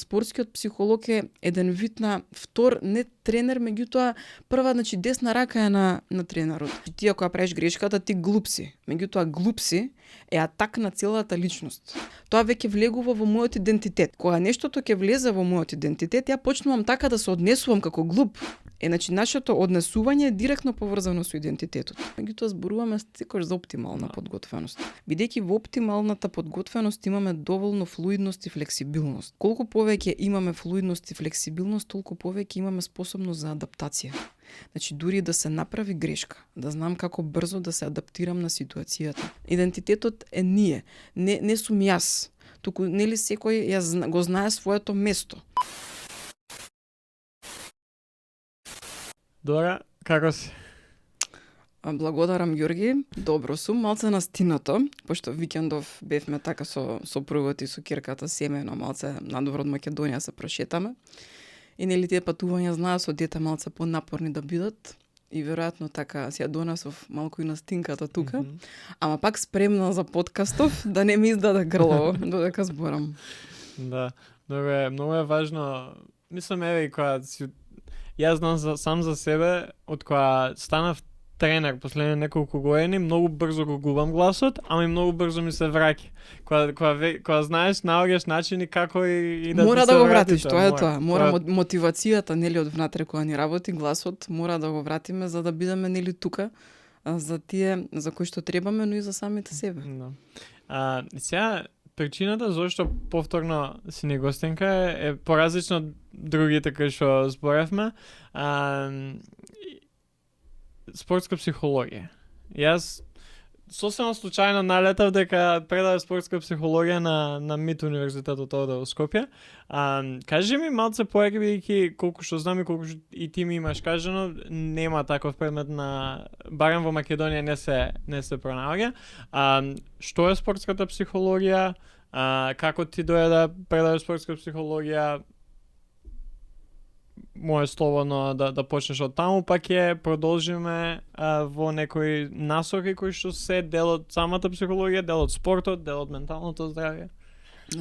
Спортскиот психолог е еден вид на втор, не тренер, меѓутоа прва, значи десна рака е на тренерот. Ти ако ја правиш грешката, ти глуп си. Меѓутоа глуп си е атак на целата личност. Тоа веќе влегува во мојот идентитет. Кога нештото ќе влезе во мојот идентитет, ја почнувам така да се однесувам како глуп. Значи нашето однесување е директно поврзано со идентитетот. Меѓутоа зборуваме секогаш за оптимална подготвеност. Бидејќи во оптималната подготвеност имаме доволно флуидност и флексибилност. Колку повеќе имаме флуидност и флексибилност, толку повеќе имаме способност за адаптација. Значи дури да се направи грешка, да знам како брзо да се адаптирам на ситуацијата. Идентитетот е ние, не сум јас. Туку нели секој го знае своето место. Дора, како си? Благодарам, Ѓорги. Добро сум, малце настинато, пошто викендов бевме така со сопругот и со ќерката семејно, малце надвор од Македонија се прошетаме. И нели тие патувања знаат со дете малце понапорни да бидат и веројатно така си ја донесов малку и настинката тука, ама пак спремна за подкастов да не ми издаде грло додека зборам. Да, многу е важно. Мислам, еве, и кога си јас знам сам за себе, од кога станав тренер последните неколку години, многу брзо го губам гласот, ама и многу брзо ми се враќа. Кога знаеш, наоѓаш начини како и да мора ти се да го врати вратиш, тоа е тоа. Мора мотивацијата, нели, од внатре кога ни работи гласот, мора да го вратиме за да бидеме, нели, тука за тие за кои што требаме, но и за самите себе. Да. Сега причината зашто повторно си ни гостинка е поразлична од другите кои што зборевме. Спортска психологија. Јас сосема случајно налетав дека предавам спортска психологија на МИТ универзитетот овде во Скопје. Кажи ми малце повеќе, бидејќи колку што знам и колку што и ти ми имаш кажано, нема таков предмет барем во Македонија не се пронаоѓа. Што е спортската психологија? Како ти дојде да предаваш спортска психологија? Може слободно да почнеш од таму, па ќе продолжиме во некои насоки кои што се дел од самата психологија, дел од спортот, дел од менталното здравје.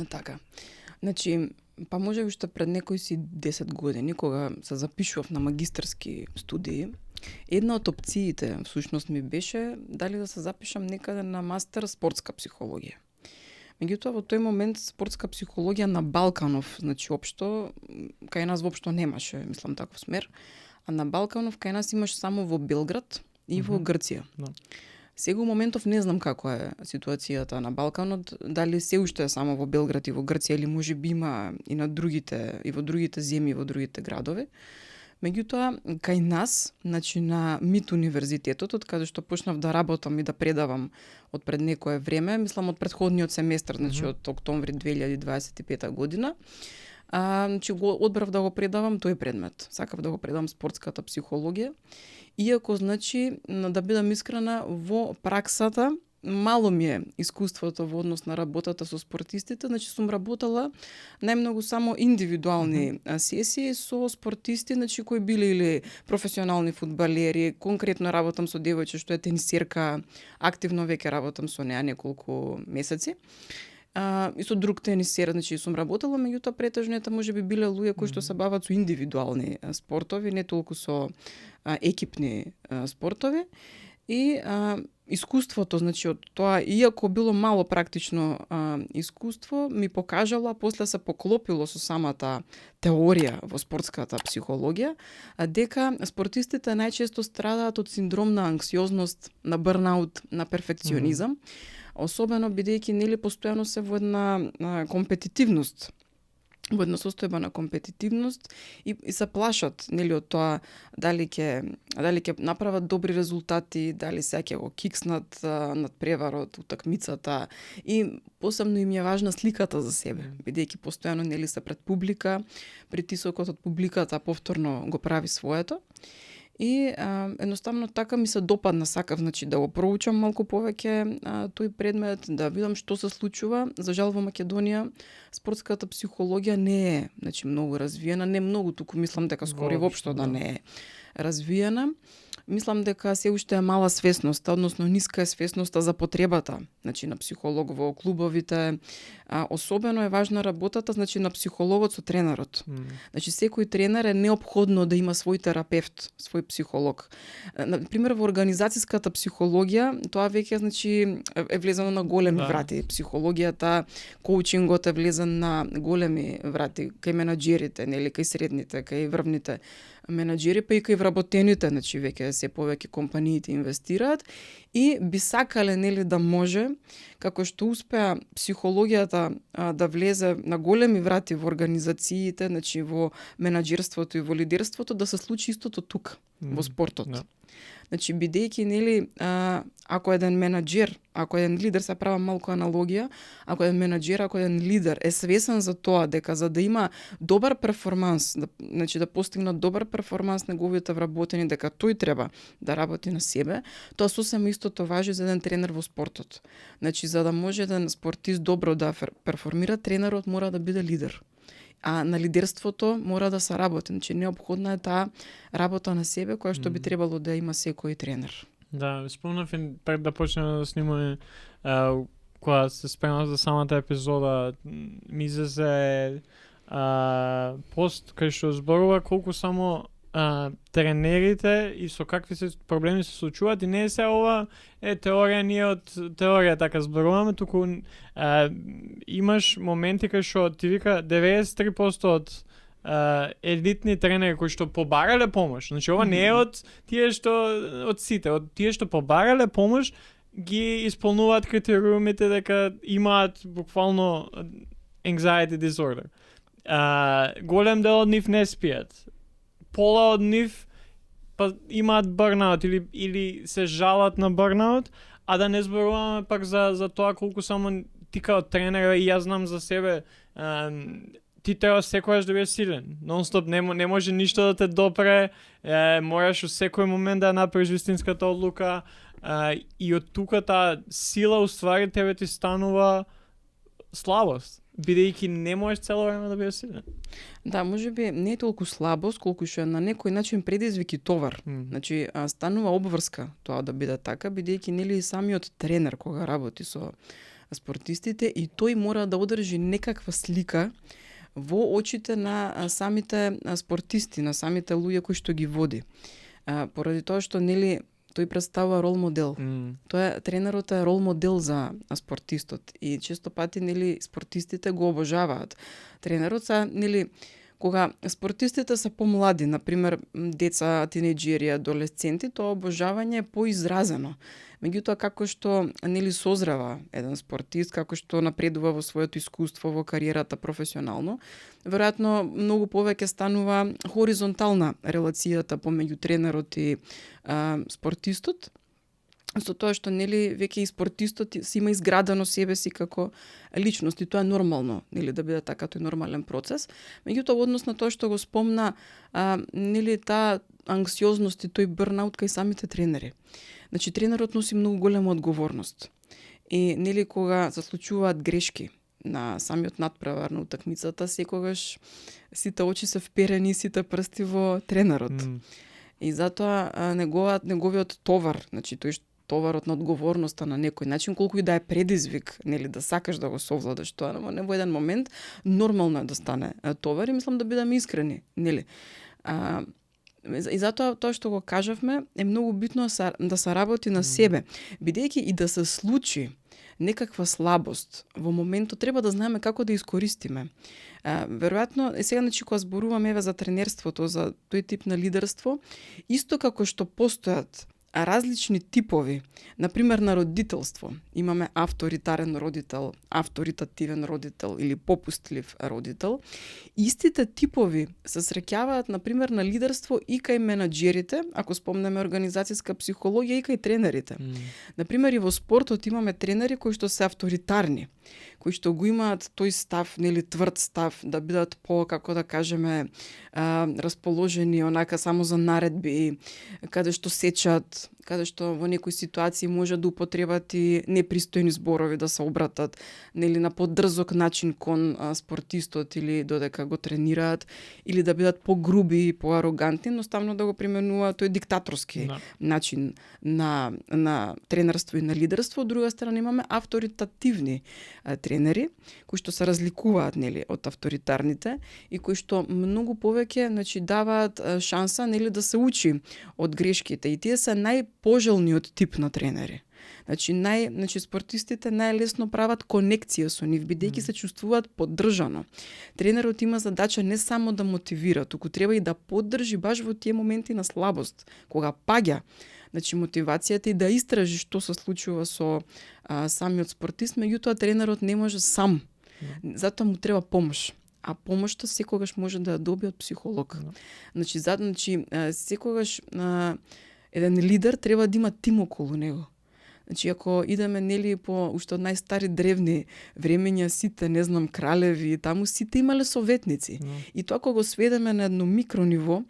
Така. Значи, па може би што пред некои си 10 години, кога се запишував на магистарски студии, една од опциите всушност ми беше дали да се запишам некаде на мастер спортска психологија. Меѓутоа, во тој момент спортска психологија на Балканов, значи општо, кај нас воопшто немаше, мислам, таков смер, а на Балканов кај нас имаш само во Белград и во Грција. Да. Сега у моментов не знам како е ситуацијата на Балканот, дали се уште е само во Белград и во Грција или можеби има и на другите, и во другите земји, во другите градови. Меѓутоа, кај нас, значи на МИТ универзитетот, од каде што почнав да работам и да предавам од пред некое време, мислам од претходниот семестар, значи од октомври 2025 година, значи го одбрав да го предавам тој предмет. Сакав да го предавам спортската психологија, иако, значи, да бидам искрена, во праксата мало ми е искуството во однос на работата со спортистите, значи сум работала најмногу само индивидуални сесии со спортисти, значи кои биле или професионални фудбалери, конкретно работам со девојче што е тенисерка, активно веќе работам со неа неколку месеци. И со друг тенисер, значи сум работела, меѓутоа претежно можеби биле луѓе кои што се бават со индивидуални спортови, не толку со екипни спортови. И искуството, значи, од тоа, иако било мало практично искуство, ми покажала, после се поклопило со самата теорија во спортската психологија, дека спортистите најчесто страдаат од синдром на анксиозност, на бърнаут, на перфекционизам, особено бидејќи нели постојано се во една компетитивност, во една состојба на компетитивност и се плашат нели од тоа дали ќе направат добри резултати, дали се ќе го кикснат над преварот, утакмицата, и посебно им е важна сликата за себе, бидејќи постојано нели се пред публика, притисокот од публиката повторно го прави своето. И едноставно така ми се допадна, сакав, значи, да го проучам малку повеќе тој предмет, да видам што се случува. За жал во Македонија спортската психологија не е, значи, многу развиена, не многу, туку мислам дека скоро воопшто да не е развиена. Мислам дека се уште е мала свесноста, односно ниска е свесноста за потребата, значи на психолог во клубовите. Особено е важна работата, значи на психологот со тренерот. Значи секој тренер е неопходно да има свој терапевт, свој психолог. Например, во организацијската психологија, тоа веќе значи е влезено на големи врати. Психологијата, коучингот е влезен на големи врати кај менаџерите, нели, кај средните, кај врвните менаџери, па и кај вработените, значи веќе се повеќе компаниите инвестираат и би сакале, нели, да може, како што успеа психологијата да влезе на големи врати во организациите, значи во менаџерството и во лидерството, да се случи истото тука, во спортот. Значи, бидејќи, нели, ако еден менаџер, ако еден лидер, се права малку аналогија, ако еден менаџер, ако еден лидер е свесен за тоа дека за да има добар перформанс, значи да постигне добар перформанс неговите вработени, дека тој треба да работи на себе, тоа сосема истото важи за еден тренер во спортот. Значи, за да може еден спортист добро да перформира, тренерот мора да биде лидер. А на лидерството мора да се работи. Значи, неопходна е таа работа на себе, која што би требало да има секој тренер. Да, спомнав пред да почнеме да снимаме, кога се спремав за самата епизода, ми излезе пост кај што зборува колку само тренерите и со какви се проблеми се случуваат, и не е се ова теорија, ние од теорија така зборуваме, туку имаш моменти кај што ти вика 93% од елитни тренери кои што побарале помош. Значи ова не е од тие што од сите, од тие што побарале помош ги исполнуваат критериумите дека имаат буквално anxiety disorder. Голем дел од нив не спијат. Пола од нив па имаат burnout или се жалат на burnout, а да не зборуваме пак за тоа колку само ти као тренер, и јас знам за себе, ти треба секојаш да бидеш силен. Нон-стоп, не може ништо да те допре, мораш во секој момент да направиш вистинската одлука, и од тука таа сила уствари тебе ти станува слабост, бидејќи не можеш цело време да бидеш силен. Да, можеби не е толку слабост, колку што е на некој начин предизвик и товар. Значи, станува обврска тоа да биде така, бидејќи нели самиот тренер кога работи со спортистите, и тој мора да одржи некаква слика во очите на самите спортисти, на самите луѓе кои што ги води. Поради тоа што нели тој представува рол модел. Тренерот е рол модел за спортистот, и често пати нели спортистите го обожаваат тренерот. Нели кога спортистите се помлади, например деца, тинеџери, адолесценти, тоа обожавање е поизразено. Меѓутоа, како што нели созрава еден спортист, како што напредува во своето искуство, во кариерата професионално, веројатно многу повеќе станува хоризонтална релацијата помеѓу тренерот и спортистот, со тоа што нели веќе и спортистот си има изградено себе си како личност, и тоа е нормално, нели да биде така, тој нормален процес. Меѓутоа, во однос на тоа што го спомна, нели таа анксиозност и тој бърнаут кај самите тренери. Значи, тренерот носи многу голема одговорност. И нели кога се случуваат грешки на самиот надпревар на утакмицата, секогаш сите очи се вперени, сите прсти во тренерот. И затоа неговиот товар, значи тој товарот на одговорноста на некој начин, колку и да е предизвик, нели да сакаш да го совладаш тоа, но во еден момент нормално е да стане товар, и мислам да бидеме искрени, нели. И затоа тоа што го кажавме е многу битно да се работи на себе, бидејќи и да се случи некаква слабост во моментот, треба да знаеме како да искористиме. Веројатно, сега значи кога зборуваме за тренерството, за тој тип на лидерство, исто како што постојат различни типови, например на родителство. Имаме авторитарен родител, авторитативен родител или попустлив родител. Истите типови се среќаваат, например, на лидерство и кај менаџерите, ако спомнеме организацијска психологија, и кај тренерите. Например, и во спортот имаме тренери кои што се авторитарни, кои што го имаат тој став, нели тврд став, да бидат по, како да кажеме, расположени онака само за наредби, каде што сечат, каде што во некои ситуации може да употребат и непристојни зборови да се обратат, нели на подрзок начин кон спортистот или додека го тренираат, или да бидат погруби и поарогантни, едноставно да го применуваат тој диктаторски начин на тренерство и на лидерство. Од друга страна имаме авторитативни тренери кои што се разликуваат нели од авторитарните и кои што многу повеќе значи даваат шанса нели да се учи од грешките, и тие се најпожелниот тип на тренери. Значи спортистите најлесно прават конекција со нив, бидејќи се чувствуваат поддржано. Тренерот има задача не само да мотивира, туку треба и да поддржи баш во тие моменти на слабост, кога паѓа мотивацијата, и да истражи што се случува со самиот спортист, меѓутоа тренерот не може сам. Затоа му треба помош. А помошта секогаш може да ја добие од психолог. Значи секогаш еден лидер треба да има тим околу него. Значи, ако идеме нели по уште од најстари древни времења, сите, не знам, кралеви, таму сите имале советници. И тоа кога го сведеме на едно микро ниво,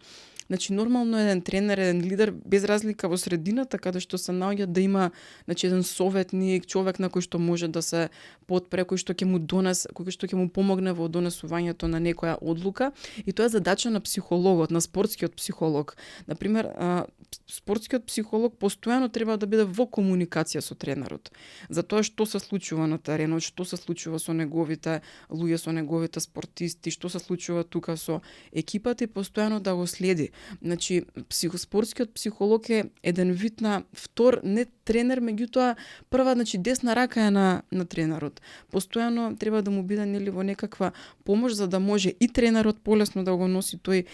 значи нормално еден тренер, еден лидер, без разлика во средината, каде што се наоѓа да има значи еден советник, човек на кој што може да се потпре, кој што ќе му помогне во донесувањето на некоја одлука, и тоа е задача на психологот, на спортскиот психолог. Например, спортскиот психолог постојано треба да биде во комуникација со тренерот. За тоа што се случува на теренот, што се случува со неговите луѓе, со неговите спортисти, што се случува тука со екипата, и постојано да го следи. Значи, спортскиот психолог е еден вид на втор, не тренер, меѓутоа прва, значи десна рака е на тренерот. Постојано треба да му биде нели во некаква помош, за да може и тренерот полесно да го носи тој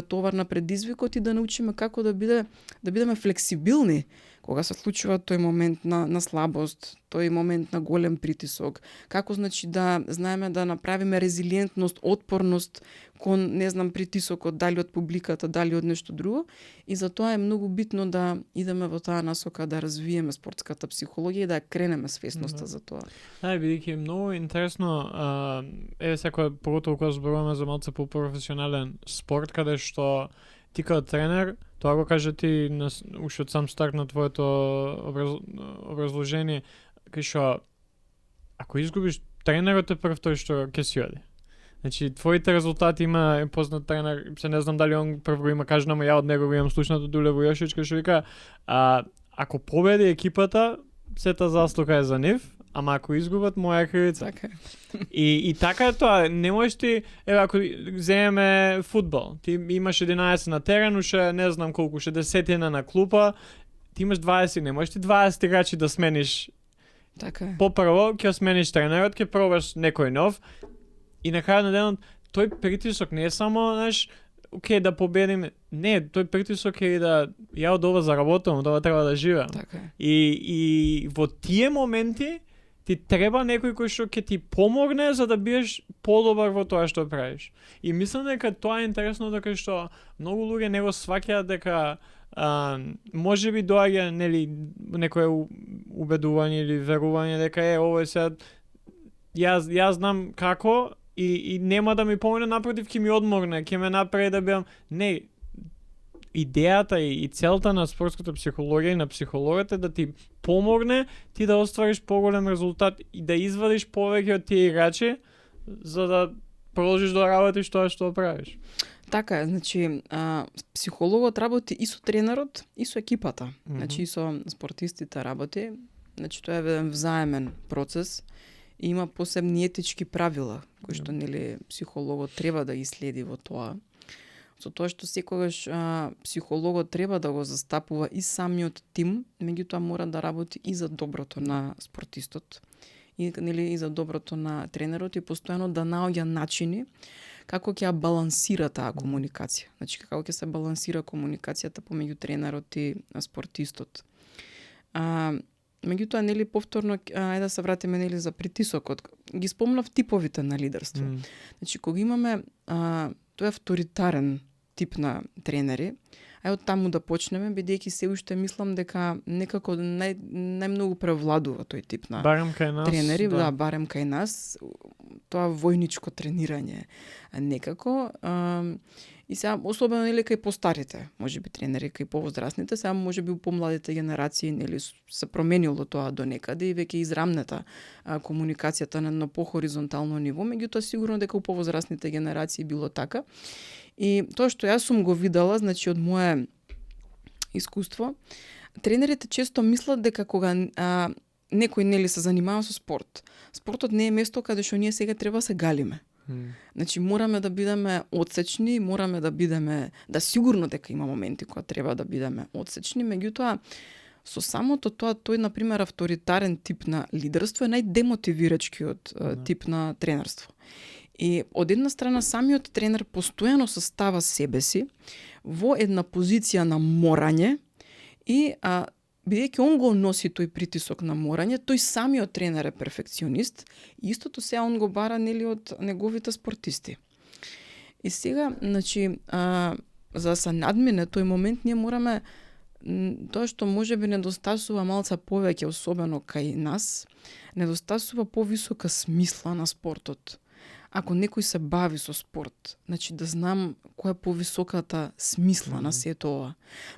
товар на предизвикот, и да научиме како да бидеме флексибилни кога се случува тој момент на слабост, тој момент на голем притисок. Како значи да знаеме да направиме резилиентност, отпорност кон, не знам, притисокот, дали од публиката, дали од нешто друго. И затоа е многу битно да идеме во таа насока, да развиеме спортската психологија и да кренеме свесноста за тоа. Бидејќи е многу интересно, секој, поготово кога зборуваме за малце по-професионален спорт, каде што ти како тренер, тоа го кажа ти уште од сам старт на твоето образложение, кај што ако изгубиш, тренерот е прв тој што ќе си оди. Значи, твоите резултати, има познат тренер, се не знам дали он прв го има кажано, ја од него го имам слушнато, Дуле Војошич, што вика, ако победи екипата, сета заслуга е за нив, ама ако изгубат, моја кривица. Така. И така е тоа, не можеш ти, ако земеме фудбал, ти имаш 11 на терен, уште не знам колку, уште 10 на клупа, ти имаш 20, не можеш ти 20 играчи да смениш. Така е. Попрво ќе смениш тренерот, ќе пробаш некој нов, и на крајот на денот тој притисок не е само, знаеш, окей, да победиме. Не, тој притисок е и да ја од ова заработам, од ова треба да живеам. Така е. И во тие моменти ти треба некој кој што ќе ти помогне за да бидеш подобар во тоа што правиш. И мислам дека тоа е интересно, дека што многу луѓе не го сваќаат дека може би доаѓа нели некое убедување или верување дека ова е сега јас знам како и нема да ми помогне, напротив ќе ми одморне, ќе ме направи да бидам. Не, идејата и целта на спортската психологија и на психологот е да ти помогне ти да оствариш поголем резултат и да извадиш повеќе од тие играчи за да продолжиш да работиш тоа што правиш. Така е, значи психологот работи и со тренерот, и со екипата. Значи и со спортистите работи. Значи тоа е еден взаемен процес и има посебни етички правила кои што нели психологот треба да ги следи во тоа. Со тоа што секогаш психологот треба да го застапува и самиот тим, меѓутоа мора да работи и за доброто на спортистот и нели и за доброто на тренерот, и постојано да наоѓа начини како ќе ја балансира таа комуникација. Значи како ќе се балансира комуникацијата помеѓу тренерот и спортистот. Меѓутоа, нели, повторно, ајде да се вратиме, нели, за притисокот. Ги спомнав типовите на лидерство. Значи, кога имаме тој авторитарен тип на тренери. Од таму да почнеме, бидејќи се уште мислам дека некако најмногу превладува тој тип на барем кај нас, тренери, да, барем кај нас, тоа војничко тренирање некако. И сега, особено нели кај постарите, можеби тренери, кај повозрастните, сега можеби у помладите генерации нели се променило тоа до некаде и веќе израмнета комуникацијата на похоризонтално ниво, меѓутоа сигурно дека у повозрастните генерации било така. И тоа што јас сум го видела, значи од мое искуство, тренерите често мислат дека кога некој нели се занимава со спорт, спортот не е место каде што ние сега треба се галиме. Значи мораме да бидеме одсечни, мораме да бидеме, да сигурно дека има моменти кога треба да бидеме одсечни, меѓутоа со самото тоа, тој на пример авторитарен тип на лидерство е најдемотивирачкиот тип на тренерство. И од една страна самиот тренер постојано се става себе си во една позиција на морање и бидејќи он го носи тој притисок на морање, тој самиот тренер е перфекционист и истото сега он го бара нели од неговите спортисти. И сега, значи, за да се надмине тој момент, ние мораме тоа што можеби недостасува малца повеќе, особено кај нас, недостасува повисока смисла на спортот. Ако некој се бави со спорт, значи да знам која е повисоката смисла на сето ова.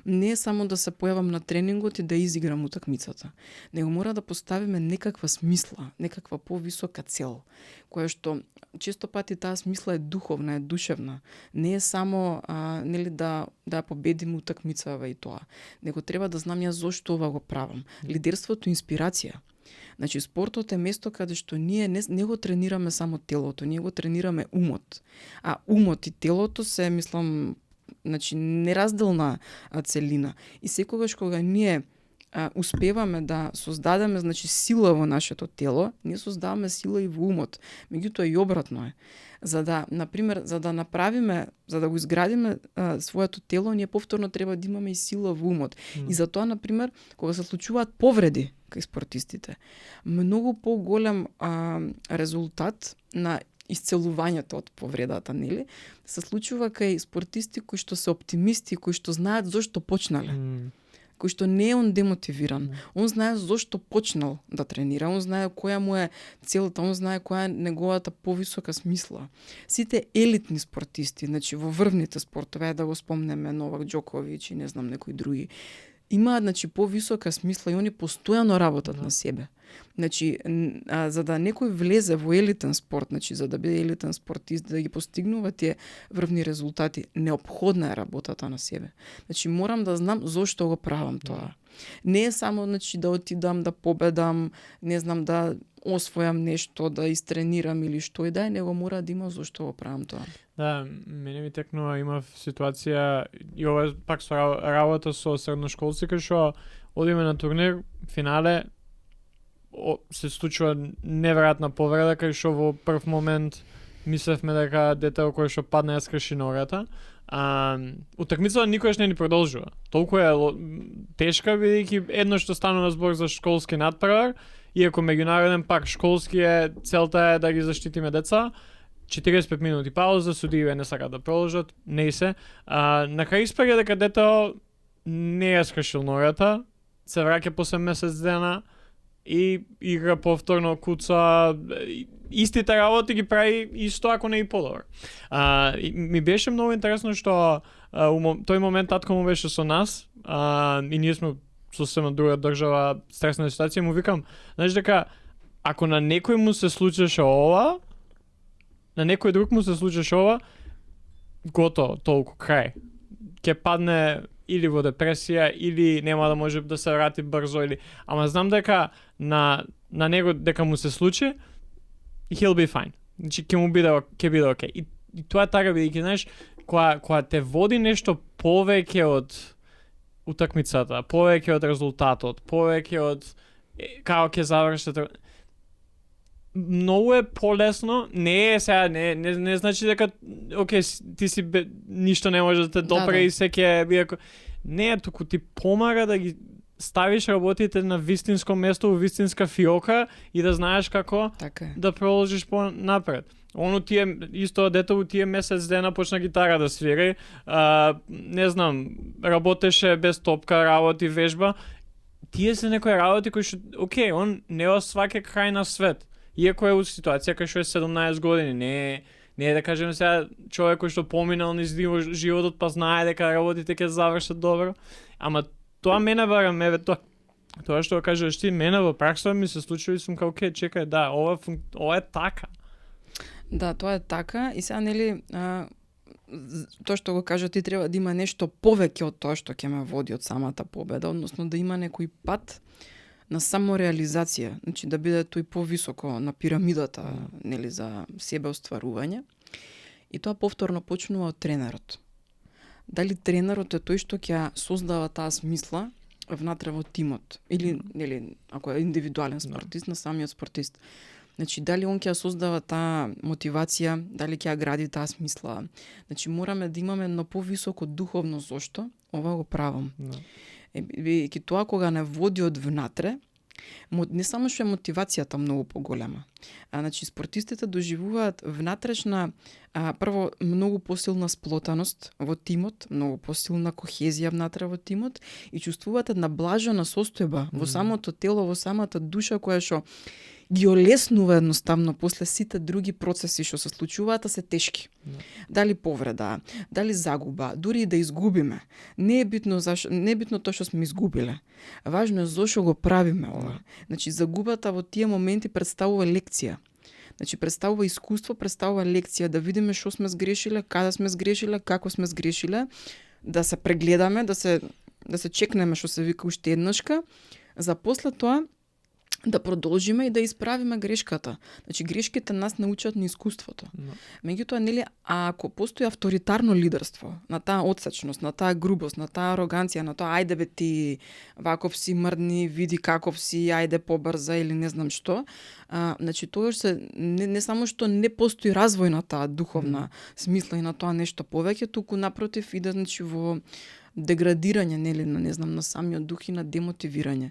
Не е само да се појавам на тренингот и да изиграм утакмицата, него мора да поставиме некаква смисла, некаква повисока цел, која што често пати таа смисла е духовна, е душевна. Не е само нели да победим утакмицава и тоа. Него треба да знам јас зошто ова го правам. Лидерството инспирација. Значи, спортот е место каде што ние не го тренираме само телото, ние го тренираме умот. А умот и телото се, мислам, значи, неразделна целина. И секогаш кога ние успеваме да создадеме, значи, сила во нашето тело, ние создаваме сила и во умот. Меѓутоа и обратно е. За да, например, за да го изградиме своето тело, ние повторно треба да имаме и сила во умот. И затоа, например, кога се случуваат повреди кај спортистите, многу поголем резултат на исцелувањето од повредата, нели, се случува кај спортисти кои што се оптимисти, кои што знаат зошто почнале. Кој што не е он демотивиран. Он знае зошто почнал да тренира, он знае која му е целта, он знае која е неговата повисока смисла. Сите елитни спортисти, значи во врвните спортове, да го спомнеме Новак Џоковиќ и не знам некои други, имаат, значи, повисока смисла и они постојано работат на себе. Значи, за да некој влезе во елитен спорт, значи, за да биде елитен спортист, да ги постигнува тие врвни резултати, неопходна е работата на себе. Значи, морам да знам зошто го правам тоа. Не е само, значи, да отидам, да победам, не знам, да освојам нешто, да истренирам или што и да е, него мора да има зошто го правам тоа. Да, мене ми текнува, имав ситуација, и ова пак со работа со средношколци, кај што одиме на турнир, финале, се случува неверојатна повреда, кај што во прв момент мислевме дека детето кој што падна ја скрши ногата. Утакмицата никогаш не ни продолжува. Толку е тешка, бидејќи едно што станува збор за школски надпревар, иако меѓународен пак школски е, целта е да ги заштитиме деца. 45 минути пауза, судиите не сакаат да продолжат, не се. На крај испаѓа дека детето не ја скршил ногата, се враќа после месец дена и игра повторно, куца, истите работи ги прави исто, ако не и подобро. Ми беше многу интересно што тој момент татко му беше со нас и ние сме сосема друга држава, стресна ситуација, му викам, знаеш дека ако на некој му се случеше ова, на некој друг му се случеше ова, готово, толку, крај. Ке падне или во депресија, или нема да може да се врати брзо, или... Ама знам дека на него дека му се случи, he'll be fine. Значи, ќе биде окей. И тоа е така, бидејќи, знаеш, кога те води нешто повеќе од утакмицата, повеќе од резултатот, повеќе од како ќе завршите. Многу е полесно, не е сега, не значи дека окей, ти си ништо не може да те допре и се ќе биде. Не е, туку ти помага да ги ставиш работите на вистинско место, во вистинска фиока и да знаеш како да продолжиш понапред. Оно тие исто детево тие месец дена почна гитара да свири, не знам, работеше без топка, работи, вежба. Тие се некои работи кои што окей, он не осваќа крај на свет. Иако е у ситуација кај што е 17 години, не е да кажеме сега човек кој што поминал низ животот па знае дека работите ќе завршат добро, ама тоа мене барам, тоа што кажеш ти, мене во пракса ми се случува и сум као окей, чекај, да, ова е така. Да, тоа е така и сега нели тоа што го кажа ти треба да има нешто повеќе од тоа што ќе ме води од самата победа, односно да има некој пат на самореализација, значи да биде тој повисоко на пирамидата, нели, за себеостварување. И тоа повторно почнува од тренерот. Дали тренерот е тој што ќе создава таа смисла внатре во тимот или нели ако е индивидуален спортист на самиот спортист. Значи дали он ќе создава таа мотивација, дали ќе гради таа смисла. Значи мораме да имаме едно повисоко духовно зошто ова го правам. Ки тоа кога не води од внатре, не само што е мотивацијата многу поголема. Значи спортистите доживуваат внатрешна прво многу посилна сплотаност во тимот, многу посилна кохезија внатре во тимот и чувствуваат една блажена состојба во самото тело, во самата душа која што ги олеснува едноставно после сите други процеси што се случуваат, а се тешки. Дали повреда, дали загуба, дури и да изгубиме. Не е битно тоа што сме изгубиле. Важно е зошто го правиме ова. Значи загубата во тие моменти представува лекција. Значи представува искуство, представува лекција да видиме што сме сгрешиле, каде сме сгрешиле, како сме сгрешиле, да се прегледаме, да се чекнеме што се вика уште еднашка, за после тоа да продолжиме и да исправиме грешката. Значи грешките нас научат на искуството. Меѓутоа, нели, ако постои авторитарно лидерство, на таа одсечност, на таа грубост, на таа ароганција, на тоа ајде бе ти ваков си мрдни, види каков си, ајде побрза или не знам што, значи тоа се не само што не постои развој на таа духовна смисла и на тоа нешто повеќе, туку напротив иде значи во деградирање, нели, на самиот дух и на демотивирање.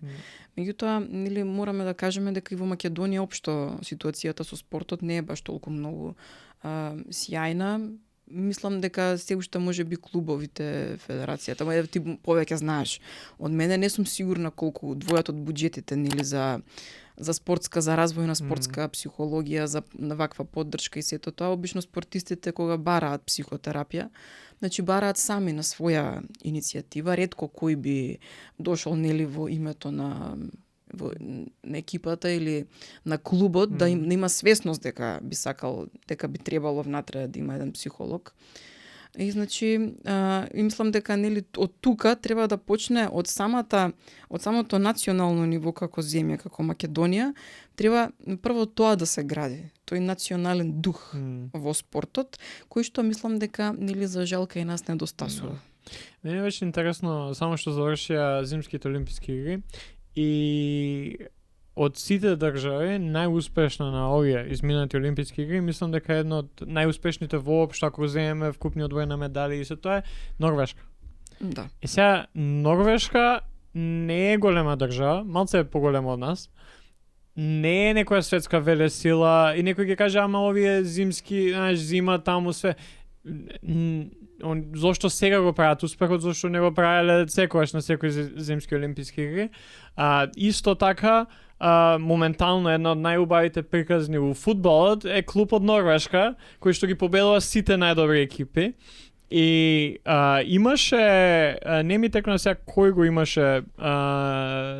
Меѓутоа, нели, мораме да кажеме дека и во Македонија општо ситуацијата со спортот не е баш толку многу сјајна. Мислам дека се уште може би клубовите, федерацијата, ама ти повеќе знаеш. Од мене не сум сигурна колку одвојат од буџетите, нели, за спортска, за развој на спортска психологија, за ваква поддршка и сето тоа. Обично спортистите кога бараат психотерапија, значи бараат сами на своја иницијатива, ретко кој би дошол нели во името на екипата или на клубот да има свесност дека би сакал, дека би требало внатре да има еден психолог. И значи, мислам дека нели од тука треба да почне од самото национално ниво како земја, како Македонија, треба прво тоа да се гради, тој национален дух во спортот, кој што мислам дека нели за жалка и нас недостасува. Мене беше интересно само што завршија зимските олимписки игри и од сите држави најуспешна на овие изминати олимписки игри, мислам дека е едно од најуспешните воопшто ако земеме вкупни одброј на медали и се тоа е Норвешка. Да. И сега Норвешка не е голема држава, малце е поголема од нас. Не е некоја светска велесила и некој ќе каже ама овие зимски, знаеш, зима таму све. Зошто сега го прават успехот, зошто не го правеле секогаш на секој зимски олимписки игри. Исто така, моментално една од најубавите приказни во фудбалот е клуб од Норвешка, кој што ги победува сите најдобри екипи. И имаше, не ми текна сега кој го имаше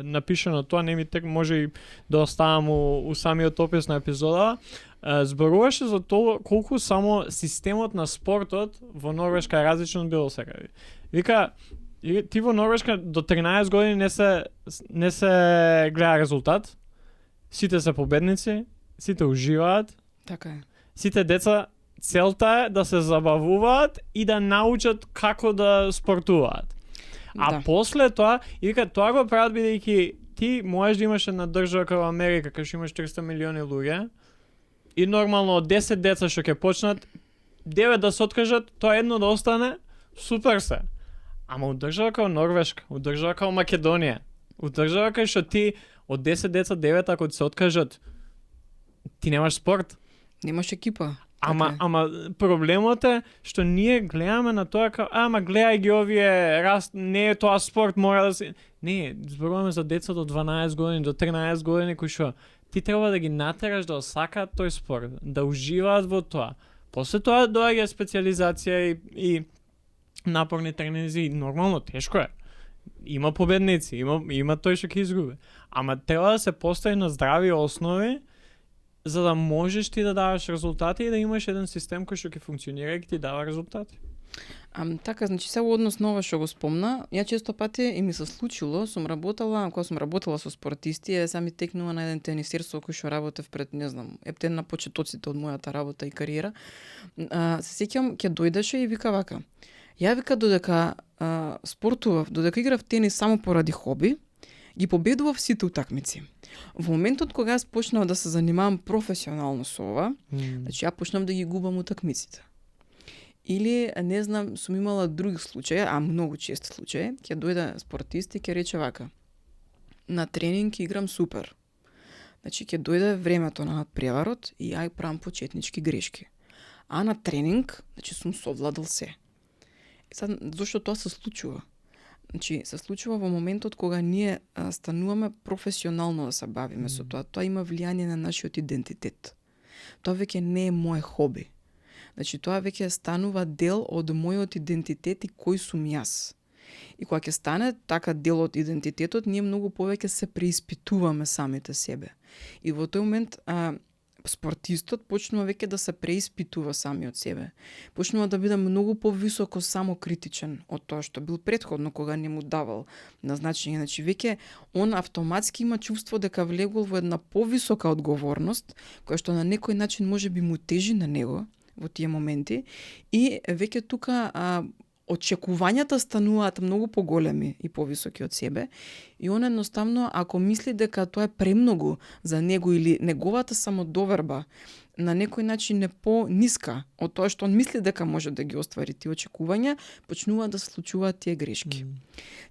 напишано тоа, не ми текна, може и да оставам у самиот опис на епизода, зборуваше за тоа колку само системот на спортот во Норвешка е различен од било сега. Вика, ти во Норвешка до 13 години не се гледа резултат, сите се победници, сите уживаат, така е. Сите деца целта е да се забавуваат и да научат како да спортуваат. А после тоа, и вика, тоа го прават бидејќи ти можеш да имаш една држава како Америка, кај што имаш 300 милиони луѓе, и нормално од 10 деца што ќе почнат, 9 да се откажат, тоа едно да остане, супер се. Ама од држава како Норвешка, од држава како Македонија, од држава кај што ти од 10 деца 9 ако се откажат, ти немаш спорт. Немаш екипа. Ама проблемот е што ние гледаме на тоа како ама гледај ги овие не е тоа спорт, мора да се не, зборуваме за деца до 12 години, до 13 години кои што ти треба да ги натераш да осакаат тој спорт, да уживаат во тоа. После тоа доаѓа специализација и напорни тренинзи, нормално тешко е. Има победници, има тој што ќе изгуби. Ама треба да се постави на здрави основи за да можеш ти да даваш резултати и да имаш еден систем кој што ќе функционира и ќе ти дава резултати. Така, значи се однос на ова што го спомна, ја често пати и ми се случило, кога сум работела со спортисти, сами текнува на еден тенисер со кој што работев пред, не знам, ептен на почетоците од мојата работа и кариера. Се сеќам, ќе дојдеше и вика вака. Ја вика додека спортував, додека играв тенис само поради хоби, ги победував сите утакмици. Во моментот кога јас почнав да се занимавам професионално со ова, значи ја почнав да ги губам утакмиците. Или, не знам, сум имала други случаи, многу чести случаи, ќе дојде спортист и ќе рече вака. На тренинг играм супер. Значи, ќе дојде времето на надпреварот и ја правам почетнички грешки. А на тренинг, значи, сум совладал се. Сад, зашто тоа се случува? Значи, се случува во моментот кога ние стануваме професионално да се бавиме со тоа. Тоа има влијание на нашиот идентитет. Тоа веќе не е мој хоби. Значи, тоа веќе станува дел од мојот идентитет и кој сум јас. И кога ќе стане така дел од идентитетот, ние многу повеќе се преиспитуваме самите себе. И во тој момент спортистот почнува веќе да се преиспитува самиот себе. Почнува да биде многу повисоко самокритичен од тоа што бил претходно кога не му давал назначење. Значи веќе он автоматски има чувство дека влегол во една повисока одговорност, која што на некој начин можеби му тежи на него во тие моменти и веќе тука очекувањата стануваат многу поголеми и повисоки од себе и он едноставно ако мисли дека тоа е премногу за него или неговата самодоверба на некој начин е по-ниска од тоа што он мисли дека може да ги оствари тие очекувања, почнуваат да се случуваат тие грешки.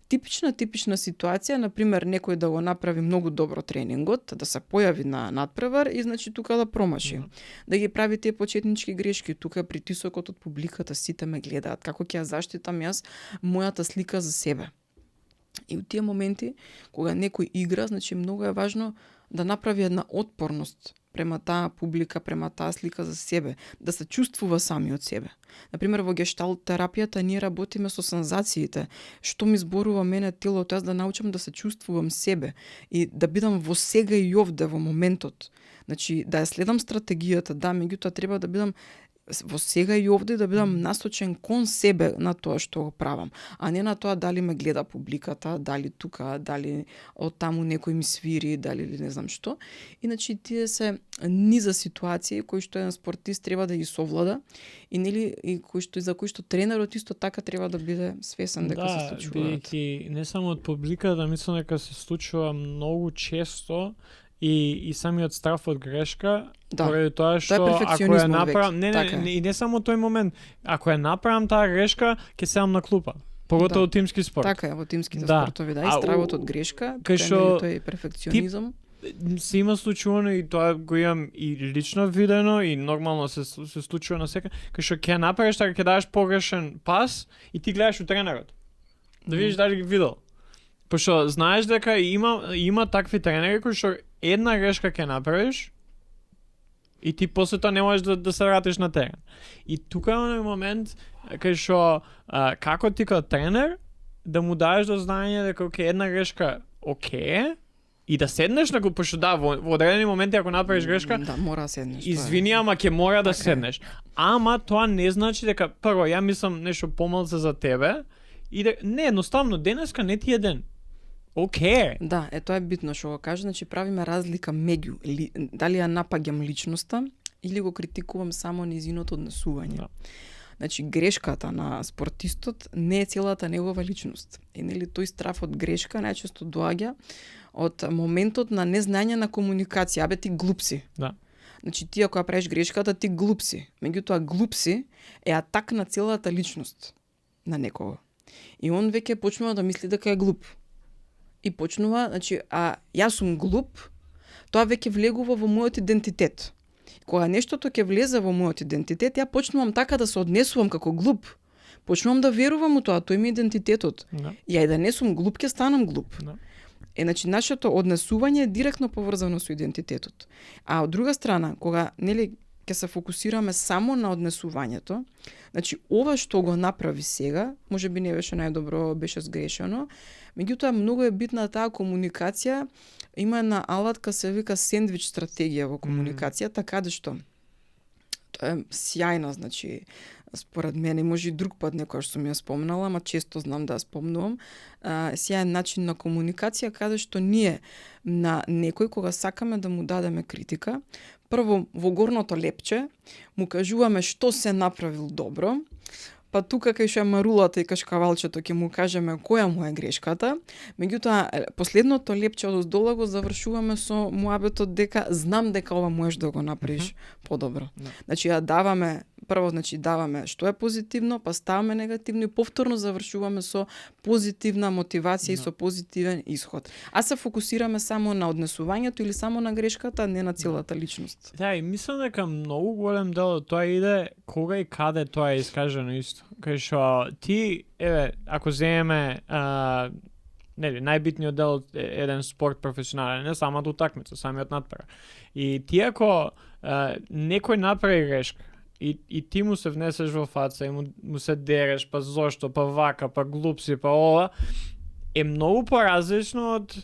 Типична ситуација, например, некој да го направи многу добро тренингот, да се појави на надпревар и значи тука да промаши. Да ги прави тие почетнички грешки, тука притисокот од публиката, сите ме гледаат, како ќе ја заштитам јас мојата слика за себе. И од тие моменти, кога некој игра, значи многу е важно да направи една отпорност према таа публика, према таа слика за себе, да се чувствува самиот себе. Например, во гешталт терапијата ние работиме со сензациите, што ми зборува мене телото, јас да научам да се чувствувам себе и да бидам во сега и овде во моментот. Значи, да ја следам стратегијата, да, меѓутоа треба да бидам во сега и овде да бидам насочен кон себе на тоа што го правам, а не на тоа дали ме гледа публиката, дали тука, дали од таму некој ми свири, дали не знам што. Иначе тие се низа ситуации кои што еден спортист треба да ги совлада и нели и за кои што тренерот исто така треба да биде свесен дека се случуваат. Да, бидејќи не само од публиката, мислам дека се случува многу често и самиот страф од грешка, поради тоа што ако ја направам, не само тој момент, ако ја направам таа грешка, ќе седам на клупа. Поготово тимски спорт. Така е, во тимските спортови, и стравот од грешка, тој перфекционизам. Се има случувано и тоа го имам и лично видено и нормално се случува на секој, кај што ќе направиш така, ќе дадеш погрешен пас и ти гледаш у тренерот. Да видиш дали ги видел. Пошто знаеш дека има такви тренери кои што една грешка ќе направиш и ти после тоа не можеш да се вратиш на терен. И тука е оној момент кај што како ти како тренер да му даеш до знаење дека една грешка и да седнеш на клупа, пошто во одредени моменти ако направиш грешка, да мора да седнеш. Извини, ама ќе мора да седнеш. Ама тоа не значи дека прво ја мислам нешто помалце за тебе и не едноставно денеска не ти е ден. Да, тоа е битно што го кажа, значи правиме разлика меѓу дали ја напаѓам личноста или го критикувам само низиното однесување. Да. Значи грешката на спортистот не е целата негова личност. И нели тој страф од грешка најчесто доаѓа од моментот на незнање на комуникација. Абе ти глуп си. Да. Значи ти ако ја правиш грешката, ти глуп си. Меѓутоа глуп си е атак на целата личност на некого. И он веќе почнува да мисли дека е глуп. И почнува, значи, јас сум глуп, тоа веќе влегува во мојот идентитет. Кога нештото ќе влезе во мојот идентитет, ја почнувам така да се однесувам како глуп. Почнувам да верувам у тоа, тој ми е идентитетот. Ја и да не сум глуп, ќе станам глуп. Значи, нашето однесување е директно поврзано со идентитетот. А од друга страна, кога ќе се фокусираме само на однесувањето, значи, ова што го направи сега, можеби не беше најдобро, беше сгрешено, меѓутоа многу е битна таа комуникација. Има една алатка се вика сендвич стратегија во комуникацијата, каде што тоа е сјајна, значи, според мене, може и друг пат некојаш сум ја спомнала, ама често знам да ја спомнувам, сјаен начин на комуникација, каде што ние на некој, кога сакаме да му дадеме критика, прво во горното лепче му кажуваме што се направил добро, па тука кај што е марулата и кашкавалчето ќе му кажеме која му е грешката, меѓутоа последното лепче од оздола го завршуваме со муабетот дека знам дека ова можеш да го направиш подобро. Значи ја даваме прво, значи даваме што е позитивно, па ставаме негативно и повторно завршуваме со позитивна мотивација и со позитивен исход. А се фокусираме само на однесувањето или само на грешката, а не на целата личност. Да, и мислам дека многу голем дел од тоа иде кога и каде тоа е искажено исто. Кај што ти, ако земеме најбитниот дел од еден спорт професионален, не самата утакмица, самиот надпревар. И ти ако некој направи грешка, и ти му се внесеш во фаца и му се дереш, па зошто, па вака, па глупси, па ова, е многу поразлично од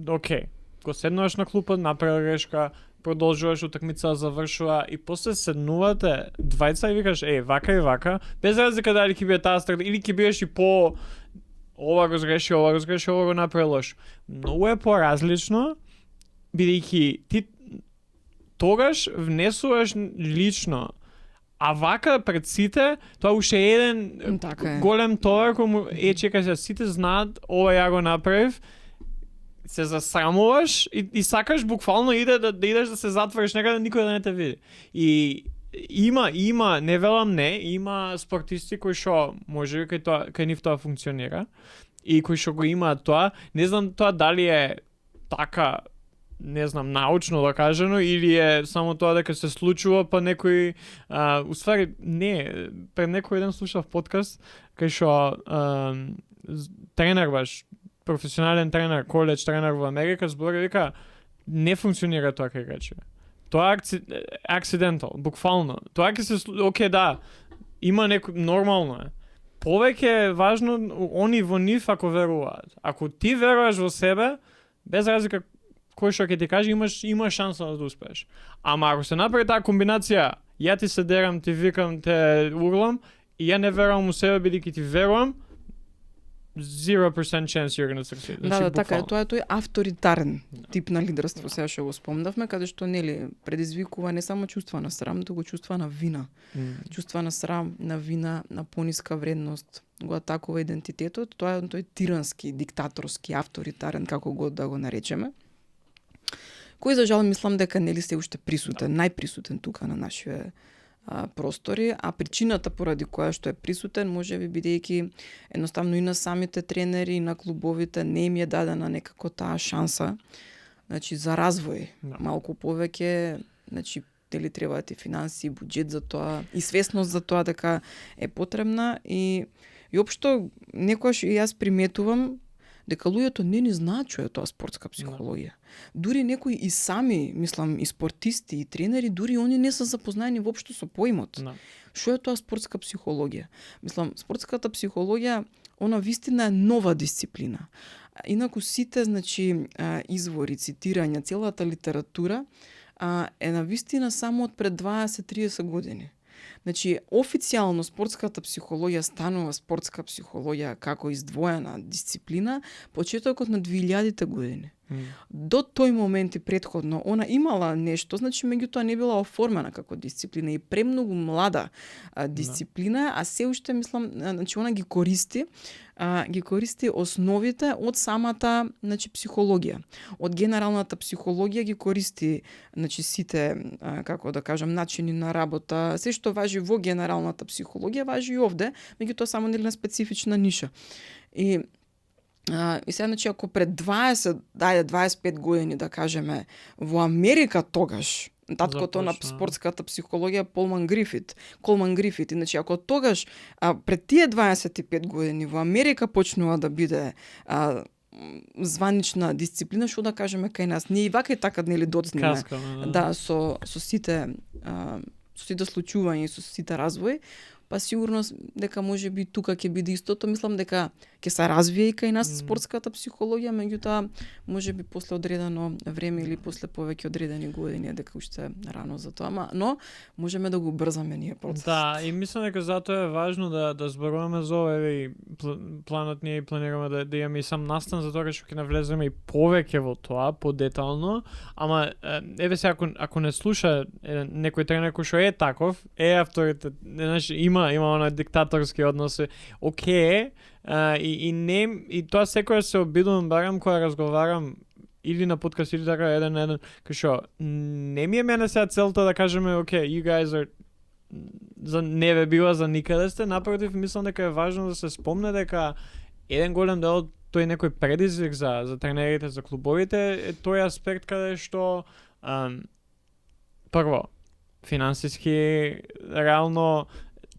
окей, го седнуваш на клупа, направи грешка, продолжуваш утакмица, завршува и после седнувате двајца и викаш вака и вака, без разлика дали ќе биде таа страна или ќе бидеш и по ова го сгреши, ова го направи лошо. Многу е поразлично, бидејќи ти тогаш внесуваш лично, а вака пред сите, тоа уште е еден голем товар кој чекај се, сите знаат ова ја го направив, се засрамуваш и сакаш буквално да идеш да се затвориш некаде, никој да не те види. И има, не велам не, има спортисти кои што може би кај нив тоа функционира и кои што го имаат тоа. Не знам тоа дали е така, не знам, научно да кажено, или е само тоа дека се случува, па некој уствари не, пред некој ден слушав подкаст кај што тренер баш, професионален тренер, коледж тренер во Америка, збори вика не функционира тоа кај играчи. Тоа е акцидентал, буквално. Тоа ќе се окей, да, има нормално е. Повеќе е важно они во нив ако веруваат. Ако ти веруваш во себе, без разлика кој што ќе ти каже, имаш шанса да успееш. Ама ако се направи таа комбинација, ја ти се дерам, ти викам, те урлам, и ја не верувам у себе, бидејќи ти верувам, 0% chance you're gonna succeed. Да, така е, тоа е тој авторитарен тип на лидерство, сега што го спомнавме, каде што предизвикува не само чувства на срам, туку чувства на вина. Чувства на срам, на вина, на пониска вредност, го атакува идентитетот, тоа е тој тирански, диктаторски, авторитарен, како го да го наречеме, кој за жал мислам дека се уште присутен, најприсутен тука на нашите простори, а причината поради која што е присутен може би бидејќи едноставно и на самите тренери и на клубовите не им е дадена некако таа шанса, значи за развој, малку повеќе, значи дали требаат и финанси, буџет за тоа и свесност за тоа дека е потребна и општо некогаш и јас приметувам дека луѓето не ни знаат што е тоа спортска психологија. Дури некои и сами, мислам, и спортисти, и тренери, дури они не се запознаени воопшто со поимот. Што е тоа спортска психологија? Мислам, спортската психологија, она вистина е нова дисциплина. Инаку сите, значи, извори, цитирања, целата литература е на вистина само од пред 20-30 години. Значи, официјално спортската психологија станува спортска психологија како издвоена дисциплина почетокот на 2000-те години. До тој момент и претходно она имала нешто, значи меѓутоа не била оформена како дисциплина и премногу млада дисциплина, а се уште мислам, значи она ги користи основите од самата, значи, психологија. Од генералната психологија ги користи, значи, сите, како да кажам, начини на работа, се што важи во генералната психологија важи и овде, меѓутоа само на специфична ниша. И И сега, значи, ако пред 25 години, да кажеме, во Америка тогаш, таткото на спортската психологија Колман Грифит, значи, ако тогаш, пред тие 25 години во Америка почнува да биде званична дисциплина, што да кажеме кај нас, ние и вака и така нели доцнеме. Да, со сите случувања и со сите развои, па сигурно дека може би тука ќе биде истото. Мислам дека ќе се развие и кај нас спортската психологија, меѓутоа може би после одредено време или после повеќе одредени години, дека уште рано за тоа, но можеме да го брзаме ние процесот. Да, и мислам дека затоа е важно да зборуваме за ова, и планот ние планираме да имаме и сам настан, затоа што ќе навлеземе и повеќе во тоа, подетално, ама еве се ако не слуша некој тренер кој што е таков, авторитет, значи има она диктаторски односи, окей, и тоа секогаш се обидувам барам кога разговарам или на подкаст или така еден на еден, кај што не ми е мене сега целта да кажеме окей, you guys are не ве била за никаде сте, напротив, мислам дека е важно да се спомне дека еден голем дел тој некој предизвик за тренерите, за клубовите е тој аспект каде што прво финансиски реално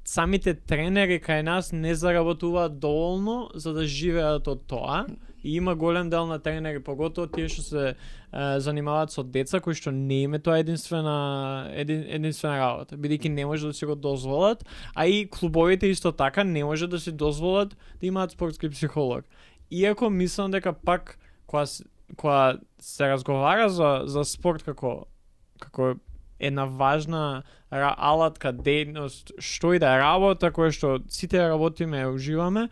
самите тренери кај нас не заработуваат доволно за да живеат од тоа. И има голем дел на тренери, поготово тие што се занимаваат со деца кои што не име тоа единствена работа, бидејќи не може да си го дозволат, а и клубовите исто така не може да си дозволат да имаат спортски психолог. Иако мислам дека пак кога се разговара за спорт како една важна алатка, дејност, што и да е работа која што сите работиме и уживаме,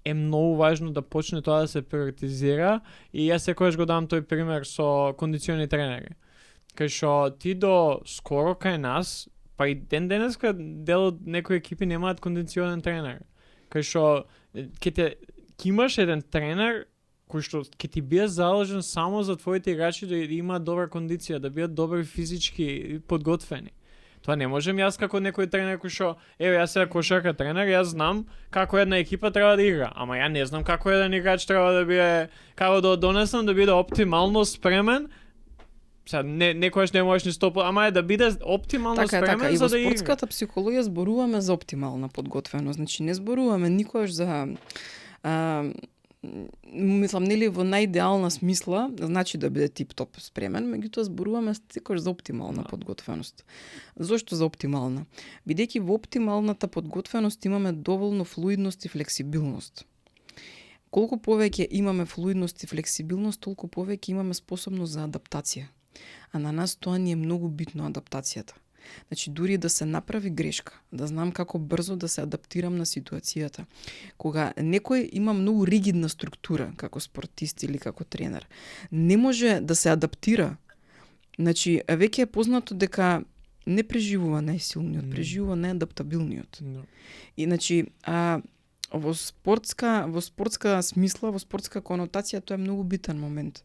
е многу важно да почне тоа да се приоритизира, и јас секогаш го дам тој пример со кондициони тренери. Кај што ти до скоро кај нас, па и денеска дел од некои екипи немаат кондиционен тренер. Кај што ќе имаш еден тренер кој што ќе ти биде заложен само за твоите играчи да имаат добра кондиција, да бидат добри физички подготвени. Тоа не можем јас како некој тренер кој што, јас сега кошарка тренер, јас знам како една екипа треба да игра, ама ја не знам како еден играч треба да биде, како да донесам да биде оптимално спремен. Сега некојаш не можеш ни 100%, ама да биде оптимално спремен за да игра. И во спортската психологија зборуваме за оптимална подготвеност, значи не зборуваме никогаш за мислам, нели во најидеална смисла, значи да биде тип-топ спремен, меѓутоа зборуваме секогаш за оптимална подготвеност. Зошто за оптимална? Бидејќи во оптималната подготвеност имаме доволно флуидност и флексибилност. Колку повеќе имаме флуидност и флексибилност, толку повеќе имаме способност за адаптација. А на нас тоа ни е многу битно, адаптацијата. Значи, дури да се направи грешка, да знам како брзо да се адаптирам на ситуацијата. Кога некој има многу ригидна структура, како спортист или како тренер, не може да се адаптира. Значи, веќе е познато дека не преживува најсилниот, преживува најадаптабилниот. И, значи, во спортска смисла, во спортска конотација, тоа е многу битен момент.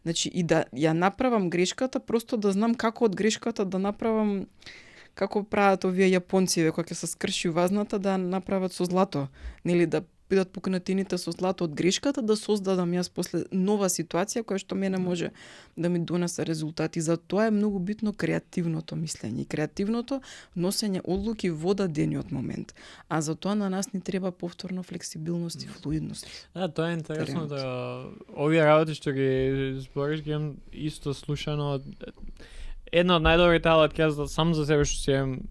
Значи, и да ја направам грешката, просто да знам како од грешката да направам, како прават овие јапонци, кога ќе се скрши вазната, да направат со злато, нели, да бидат покнатините со злато од грешката, да создадам јас после нова ситуација која што мене може да ми донесе резултати. За тоа е многу битно креативното мислење, креативното носење одлуки во дадениот момент. А за тоа на нас ни треба повторно флексибилност и флуидност. Да, тоа е интересно да овие работи што ги збориш ги имам исто слушано. Една од најдобрите алатки за сам за себе што си имам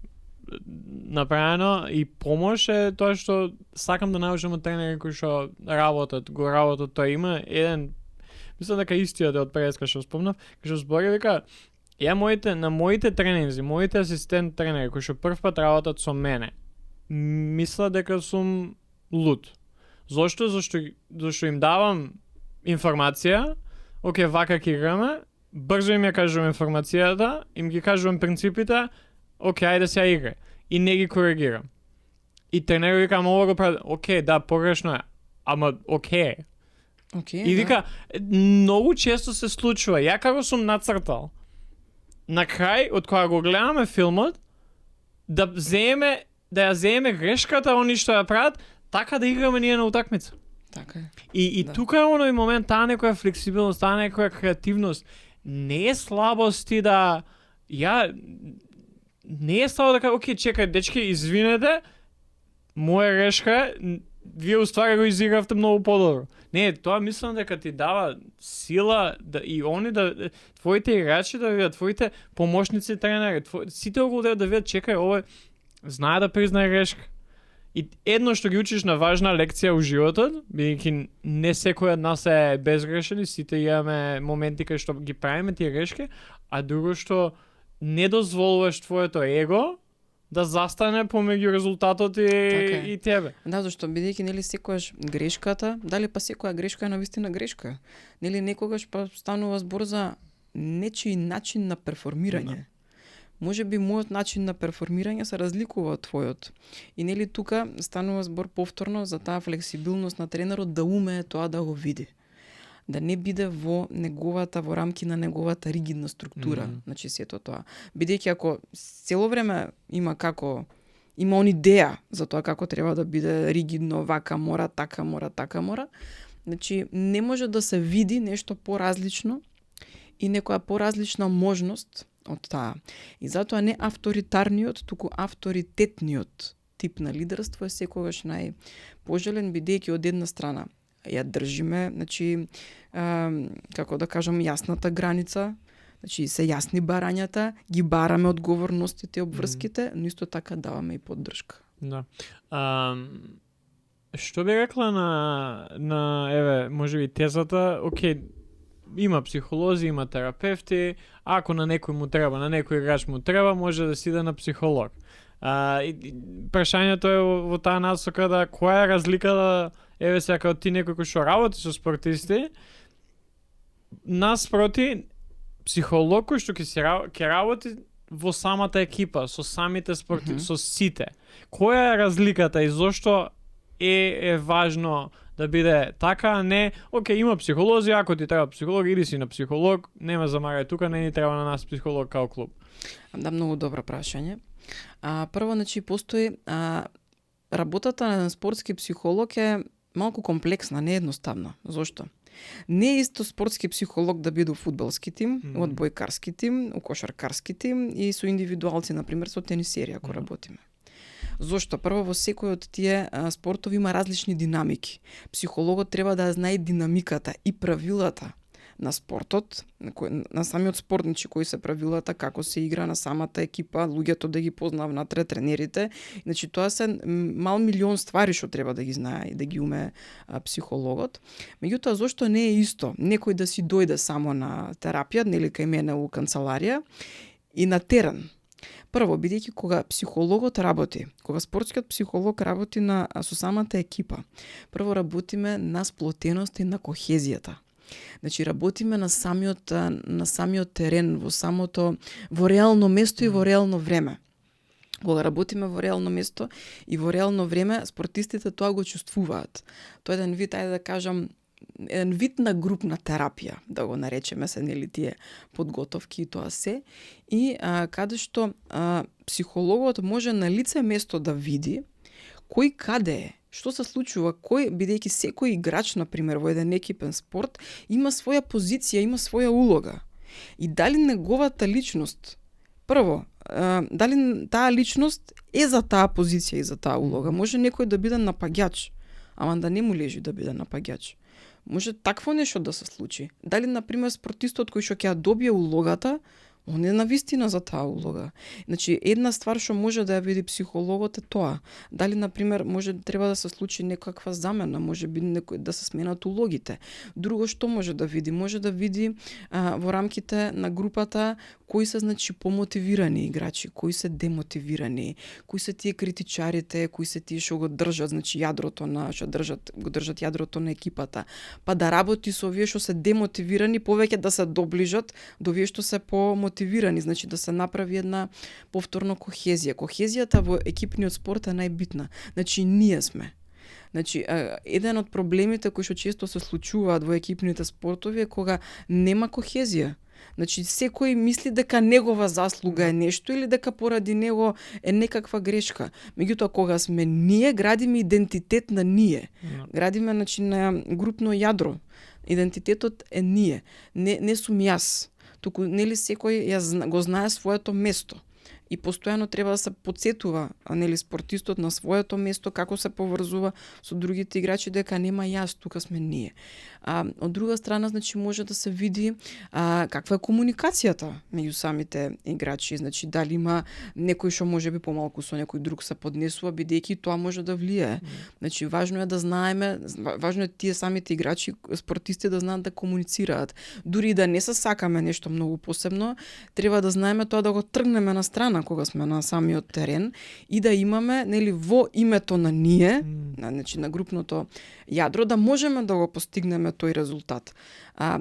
направено и помош е тоа што сакам да научам од тренери кои што работат тоа. Има еден, мислам дека истиот е од преска што спомнав, кој што збори дека на моите тренинзи, моите асистент тренери кои што првпат работат со мене, мисла дека сум луд. Зошто? Зашто им давам информација, окей, вака ќе играме, брзо им ја кажувам информацијата, им ги кажувам принципите, окей, ајде сега играј. И не ги коригирам. И тренерот вика, ама ова го прави, окей, да, погрешно е, ама окей. И вика, многу често се случува, ја како сум нацртал, на крај, од кога го гледаме филмот, да ја земе грешката, они што ја прават, така да играме ние на утакмица. Така е. И Да. тука е оној момент, таа некоја флексибилност, таа некоја креативност. Не е слабост ти да... Не е слабо да кажа, окей, чекај, дечки, извинете, моја грешка, вие уствари го изигравте многу подобро. Не, тоа мислам дека ти дава сила и они твоите играчи да видат, твоите помошници тренери, сите околу тебе да видат, чекај, овој знае да признае грешка. И едно што ги учиш на важна лекција у животот, бидејќи не секој од нас е безгрешен и сите имаме моменти кај што ги правиме тие грешки, а друго што не дозволуваш твоето его да застане помеѓу резултатот и тебе. Да, зашто бидејќи нели секогаш грешката, дали па секоја грешка е навистина грешка. Нели некогаш па станува збор за нечи начин на перформирање. Може би мојот начин на перформирање се разликува од твојот. И нели тука станува збор повторно за таа флексибилност на тренерот да умее тоа да го види. Да не биде во рамки на неговата ригидна структура, значи сето тоа. Бидејќи ако цело време има он идеја за тоа како треба да биде ригидно, вака мора, така мора, значи не може да се види нешто поразлично и некоја поразлична можност од таа. И затоа не авторитарниот, туку авторитетниот тип на лидерство е секогаш најпожелен, бидејќи од една страна ја држиме, значи, како да кажам, јасната граница, значи се јасни барањата, ги бараме одговорностите и обврските, но исто така даваме и поддршка. Да. Што би рекла на еве, можеби тезата, окей, има психолози, има терапевти, ако на некој му треба, на некој играч му треба, може да си иде на психолог. Прашањето е во таа насока да која е разликата, еве сега како ти некој кој што работи со спортисти, наспроти психолог кој што ќе работи во самата екипа, со самите спортисти, со сите. Која е разликата и зошто е важно да биде така, а не, окей, има психолози, ако ти треба психолог, иди си на психолог, нема замагај тука, не ни треба на нас психолог као клуб. Да, многу добро прашање. Прво, значи, постои работата на спортски психолог е малку комплексна, не едноставна. Зошто? Не е исто спортски психолог да биде у фудбалски тим, у одбојкарски тим, у кошаркарски тим и со индивидуалци, например, со тенисери, ако работиме. Зошто? Прво, во секој од тие спортови има различни динамики. Психологот треба да знае динамиката и правилата на спортот, на самиот спорт, значи кои се правилата, како се игра на самата екипа, луѓето да ги познава внатре, тренерите. Значи тоа се милион ствари што треба да ги знае и да ги уме психологот. Меѓутоа, зошто не е исто некој да си дојде само на терапија, нели кај мене у канцеларија и на терен? Прво, бидејќи кога психологот работи, кога спортскиот психолог работи со самата екипа, прво работиме на сплотеност и на кохезијата. Значи работиме на самиот терен, во реално место и во реално време. Кога работиме во реално место и во реално време, спортистите тоа го чувствуваат. Тоа е еден вид, ајде да кажам, еден вид на групна терапија, да го наречеме се, нели, тие подготовки и тоа се. И каде што психологот може на лице место да види кој каде е, што се случува, бидејќи секој играч, например, во еден екипен спорт, има своја позиција, има своја улога. И дали неговата личност, прво, дали таа личност е за таа позиција и за таа улога. Може некој да биде напаѓач, ама да не му лежи да биде напаѓач. Може такво нешто да се случи. Дали, например, спортистот кој што ќе ја добие улогата, он е навистина за таа улога. Значи, една ствар што може да ја види психологот е тоа. Дали, например, треба да се случи некаква замена, може би да се сменат улогите. Друго што може да види? Може да види во рамките на групата кои се, значи, помотивирани играчи, кои се демотивирани, кои се тие критичарите, кои се тие што го држат, значи го држат јадрото на екипата. Па да работи со овие што се демотивирани, повеќе да се доближат до овие што се помотивирани, значи да се направи една повторно кохезија. Кохезијата во екипниот спорт е најбитна. Значи ние сме. Значи, еден од проблемите кои што често се случуваат во екипните спортови е кога нема кохезија. Значи секој мисли дека негова заслуга е нешто или дека поради него е некаква грешка. Меѓутоа кога сме ние, градиме идентитет на ние. Градиме значи на групно јадро. Идентитетот е ние. Не сум јас. Туку нели секој го знае своето место. И постојано треба да се потсетува, нели, спортистот на своето место, како се поврзува со другите играчи, дека нема јас, тука сме ние. Од друга страна, значи, може да се види каква е комуникацијата меѓу самите играчи, значи, дали има некој што може би помалку со некој друг се поднесува, бидејќи тоа може да влијае. Значи, важно е да знаеме, важно е тие самите играчи, спортисти да знаат да комуницираат. Дури да не се сакаме нешто многу посебно, треба да знаеме тоа да го тргнеме на страна кога сме на самиот терен и да имаме, нели, во името на ние, значи на групното јадро, да можеме да го постигнеме тој резултат.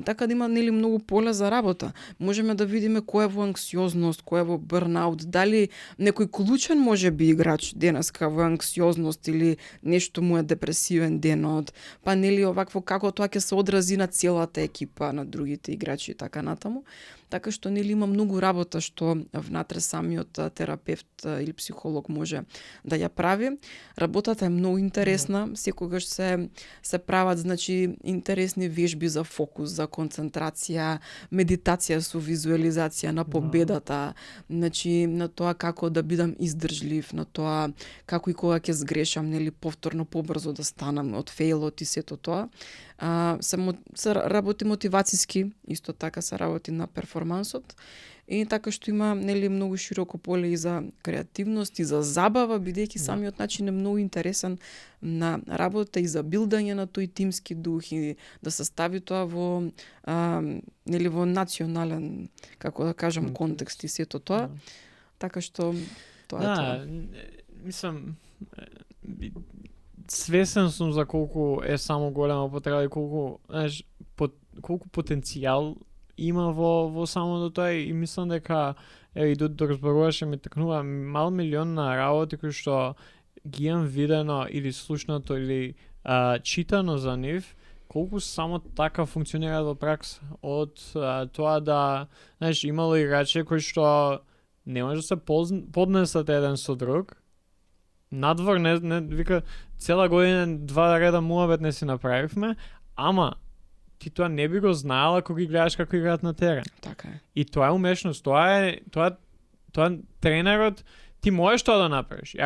Така да има, нели, многу поле за работа. Можеме да видиме кој е во анксиозност, кој е во бърнаут, дали некој клучен може би играч денеска во анксиозност или нешто му е депресивен денот, па нели овакво како тоа ќе се одрази на целата екипа, на другите играчи и така натаму. Така што нели има многу работа што внатре самиот терапевт или психолог може да ја прави. Работата е многу интересна, секогаш се прават, значи, интересни вежби за фокус, за концентрација, медитација со визуализација на победата, значи на тоа како да бидам издржлив, на тоа како и кога ќе сгрешам, нели, повторно побрзо да станам од фейлот и сето тоа. Се работи мотивацијски, исто така се работи на перформансот. И така што има, нели, многу широко поле и за креативност и за забава, бидејќи самиот начин е многу интересен на работа и за билдање на тој тимски дух и да се стави тоа во нели, во национален, како да кажам, контекст и сето тоа. Така што тоа е тоа. Мислам, свесен сум за колку е само голема потреба и колку, знаеш, колку потенцијал има во самото тоа и мислам дека и до разборуваше ми такнува мал милион на работи кои што ги имам видено или слушнато или читано за нив, колку само така функционираат во пракса. Од тоа да, знаеш, имало играчи кои што не може да се поднесат еден со друг. Надвор не вика цела година 2 реда муабет не си направивме, ама ти тоа не би го знаела кога ги гледаш како играат на терен. Така е. И тоа е умешност, тоа тренерот ти можеш тоа да направиш.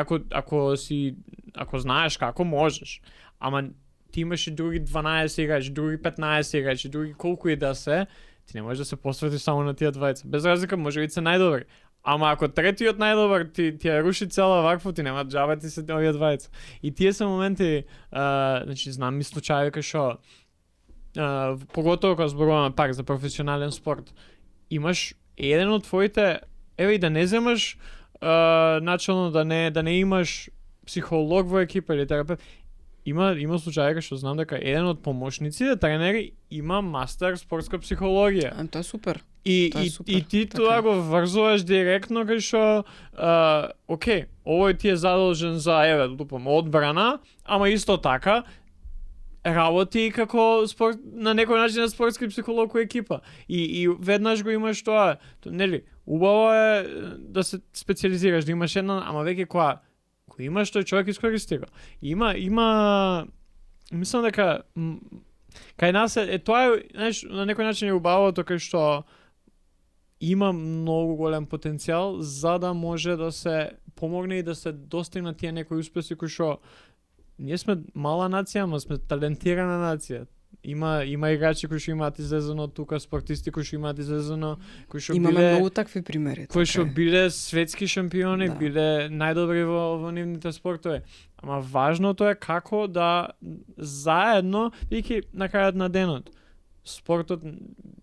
Ако знаеш како можеш. Ама ти имаш и други 12 играчи, други 15 играчи, други колку и да се, ти не можеш да се посветиш само на тие двајца. Без разлика може би се најдобри. Ама ако третиот најдобар ти ја руши цела вакво, ти нема џаба ти се овие двајца. И тие се моменти, значи знам и случаи кај што поготово кога зборуваме пак за професионален спорт, имаш еден од твоите, еве и да не земаш начално да не имаш психолог во екипа или терапевт, има случаи кај што знам дека еден од помошниците тренери има мастер спортска психологија. Тоа е супер. И ти тоа го врзуваш директно кај што окей, овој ти е задолжен за одбрана, ама исто така работи како на некој начин на спортски психолог во екипа. И веднаш го имаш тоа, нели, убаво е да се специализираш, да имаш една, ама веќе која имаш тој човек искористи го. Има мислам дека кај нас е тоа, знаеш, на некој начин е убавото кај што има многу голем потенцијал за да може да се помогне и да се достигнат тие некои успеси кои што ние сме мала нација, ама сме талентирана нација. Има играчи кои што имаат излезено тука, спортисти кои што имаат излезено, кои што имаме многу такви примери. Кои што биле светски шампиони, биле најдобри во нивните спортови. Ама важното е како да заедно, веќе на крајот на денот, спортот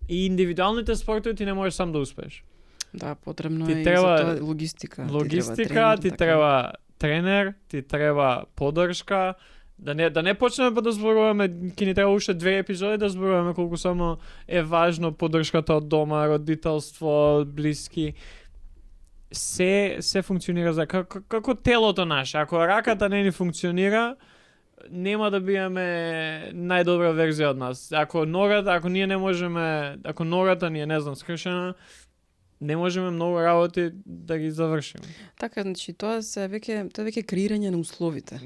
и индивидуалните спортови ти не можеш сам да успееш. Да, потребно е и за тоа логистика. Логистика, ти треба тренер, ти треба поддршка, да не почнеме па да зборуваме, ќе ни треба уште 2 епизоди да зборуваме колку само е важно поддршката од дома, родителство, блиски. Се функционира за како телото наше. Ако раката не ни функционира, нема да биеме најдобра верзија од нас. Ако ние не можеме, ако ногата ни е, не знам, скршена, не можеме многу работи да ги завршиме. Така, значи, тоа е веќе креирање на условите.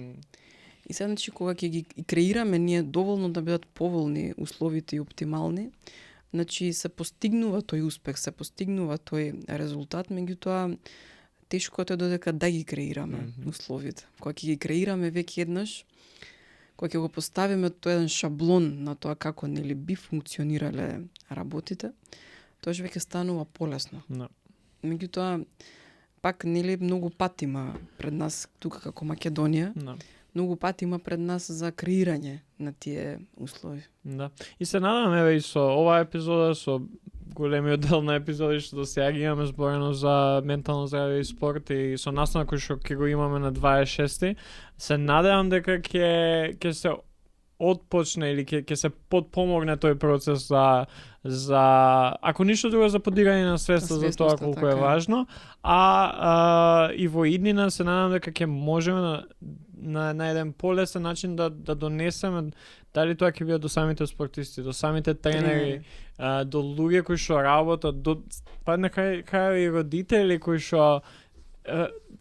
И сега, значи, кога ќе ги креираме ние доволно да бидат поволни условите и оптимални, значи, се постигнува тој успех, се постигнува тој резултат, меѓутоа, тешко е додека да ги креираме условите. Кога ќе ги креираме веќе еднаш, кога ќе го поставиме тој еден шаблон на тоа како нели би функционирале работите, тоа веќе станува полесно. No. Меѓутоа, пак нели многу пати има пред нас тука како Македонија, многу пати има пред нас за креирање на тие услови. Да. И се надам еве и со оваа епизода, со големиот дел на епизоди што до сега ги имаме зборено за ментално здравје и спорт и со настанок кој што ќе го имаме на 26-ти, се надевам дека ќе се отпочне или ќе се подпомогне тој процес за ако ништо друго за подигање на свеста за тоа колку е важно, и во иднина се надам дека ќе можеме на еден полесен начин да донесеме, дали тоа ќе биде до самите спортисти, до самите тренери, до луѓе кои што работат, па на крај и родители кои што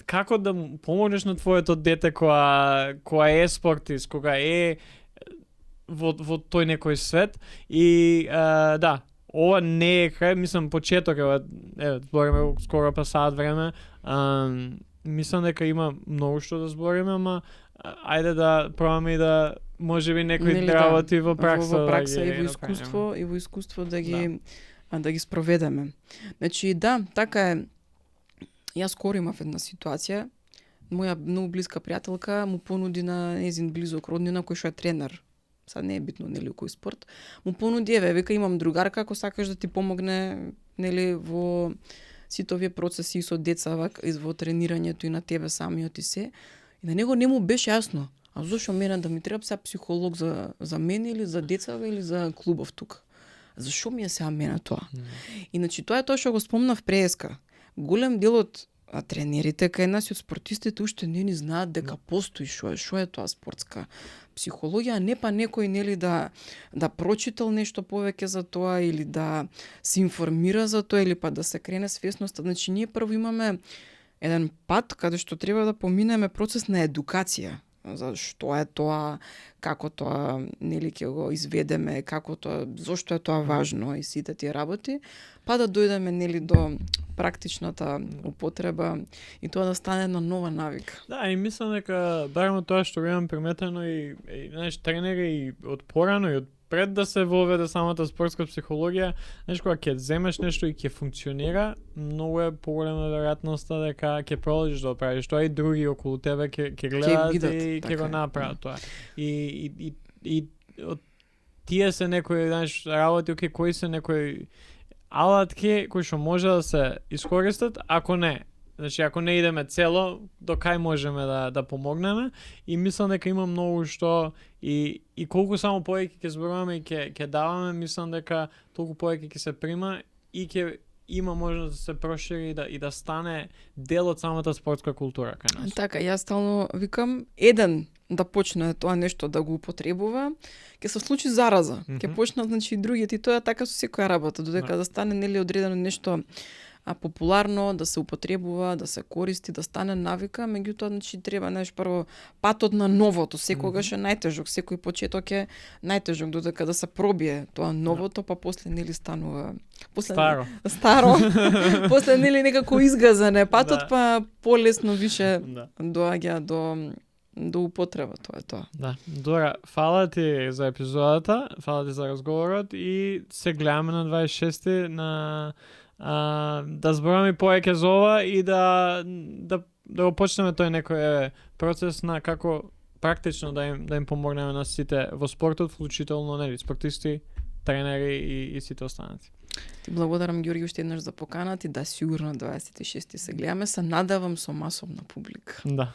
како да помогнеш на твоето дете која е спортист, кога е во тој некој свет и да, ова не е крај, мислам почеток е, збориме скоро па саат време, мислам дека има многу што да збориме, ама ајде да пробаме и да можеби некои работи во пракса, во пракса и во искуство да ги спроведеме. Значи да, така е. Јас скоро имав една ситуација. Моја многу блиска пријателка му понуди на нејзин близок роднина кој што е тренер. Сад не е битно нели кој спорт. Му понуди, вика имам другарка ако сакаш да ти помогне нели во сите овие процеси со деца во тренирањето и на тебе самиот и се. И на него не му беше јасно. А зошто мене да ми треба сега психолог за мене или за децава или за клубов тука? Зашо ми е сега мене тоа? Иначе тоа е тоа што го спомнав преска. Голем дел од тренерите кај нас и од спортистите уште не ни знаат дека постои што е тоа спортска психологија, не па некој нели да прочитал нешто повеќе за тоа или да се информира за тоа или па да се крене свесноста. Значи ние прво имаме еден пат каде што треба да поминеме процес на едукација за што е тоа, како тоа нели ќе го изведеме, како тоа, зошто е тоа важно и сите тие работи, па да дојдеме нели до практичната употреба и тоа да стане една нова навика. Да, и мислам дека барем тоа што го имам приметено и знаеш тренери и од порано и од пред да се воведе самата спортска психологија, знаеш кога ќе земеш нешто и ќе функционира, многу е поголема веројатноста дека ќе продолжиш да правиш тоа и други околу тебе ќе гледаат и ќе го направат тоа. И од тие се некои, знаеш, работи, кои се некои алатки кои што може да се искористат, ако не. Значи, ако не идеме цело, до кај можеме да помогнеме и мислам дека има многу што и колку само повеќе ќе зборуваме и ќе даваме, мислам дека толку повеќе ќе се прима и ќе има можност да се прошири и да стане дел од самата спортска култура кај нас. Така, јас стално викам, еден да почне тоа нешто да го употребува, ќе се случи зараза. Ќе почнат значи и другите и тоа е така со секоја работа, додека да стане нели одредено нешто популарно, да се употребува, да се користи, да стане навика, меѓутоа значи треба прво патот на новото, секогаш е најтежок, секој почеток е најтежок додека да се пробие тоа новото, па после нели станува старо. После нели некако изгазане патот, па полесно више доаѓа до употреба, тоа е тоа. Да, Дора, фала ти за епизодата, фала ти за разговорот и се гледаме на 26-ти да збораме повеќе за ова и да го почнеме тој некој процес на како практично да им помогнеме на сите во спортот, вклучително нели спортисти, тренери и сите останати. Ти благодарам Ѓорги уште еднаш за поканата и да сигурно 26-ти се гледаме, се надевам со масовна публика. Да.